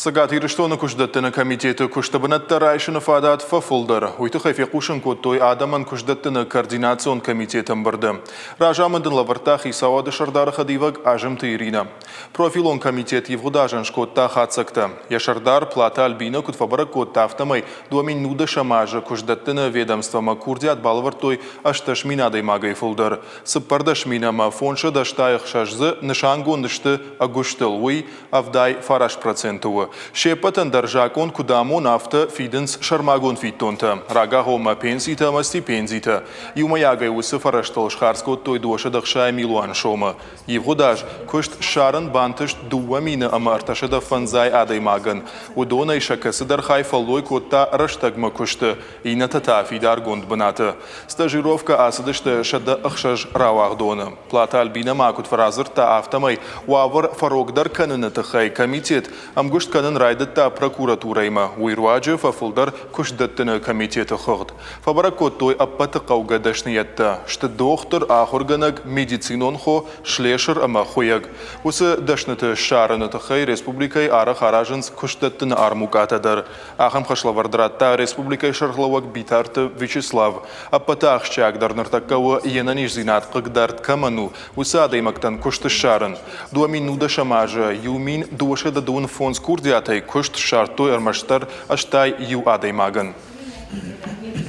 Цӕгат Ирыстоны куыстдӕттыны комитеты куысты бынӕттӕ райсыны фадат фӕфылдӕр. Уый тыххӕй фехъусын кодтой адӕмӕн куыстдӕттыны координацион комитеты ӕмбырды. Разамынд ын лӕвӕрдта хицауады сӕрдары хӕдивӕг Азымты Иринӕ. Профилон комитет ивгъуыд азӕн скодта хатдзӕгтӕ. Йӕ сӕрдар Платы Альбинӕ куыд фӕбӕрӕг кодта, афтӕмӕй 2019 азы куыстдӕттыны ведомствомӕ курдиат балӕвӕрдтой 18 000 адӕймагӕй фылдӕр. 14 000 ӕмӕ 586 дзы нысангонд сты ӕгуыстыл, уый 79% у. Се ппӕтӕн дӕр закъон куыд амоны, афтӕ фидынц сӕрмагонд фиддонтӕ, рагагъоммӕ пенситӕ ӕмӕ стипендитӕ. Иумӕйагӕй уыцы фӕрӕзтыл схардз кодтой 260 милуан сомы. Ивгъуыд аз куыст ссарын бантыст 2000 ӕмӕ 305 адӕймагӕн. Уыдонӕй сӕ кӕцыдӕр хай фӕллой кодта рӕстӕгмӕ куысты, иннӕтӕ та фидаргонд бынаты. Стажировкӕ ацыдысты 106 рауагъдоны. Платы Альбинӕ ма куыд фӕрадзырдта, афтӕмӕй уавӕр фӕрогдӕр кӕныны тыххӕй комитет ӕмгуыст кӕнын райдыдта прокуратурӕимӕ. Уый руаджы фӕфылдӕр куыстдӕттыны комитеты хыгъд. Фӕбӕрӕг кодтой ӕппӕты хъӕугӕ дӕсныйӕдтӕ сты дохтыр, ахуыргӕнӕг, медицинон хо, слесыр ӕмӕ хуыйӕг. Уыцы дӕсныты ссарыны тыххӕй республикӕйы арӕх аразынц куыстдӕттыны армукъатӕ дӕр. Ахӕм хӕслӕвӕрд радта республикӕйы сӕргълӕууӕг Битарты Вячеслав. Ӕппӕты ахсджиагдӕр ныртӕккӕ у йе нӕниздзинад хъыгдард кӕмӕн у, уыцы адӕймӕгтӕн куыст ссарын. 2019 азы 1225 курдиатӕй куыст ссардтой ӕрмӕстдӕр 81 адӕймагӕн.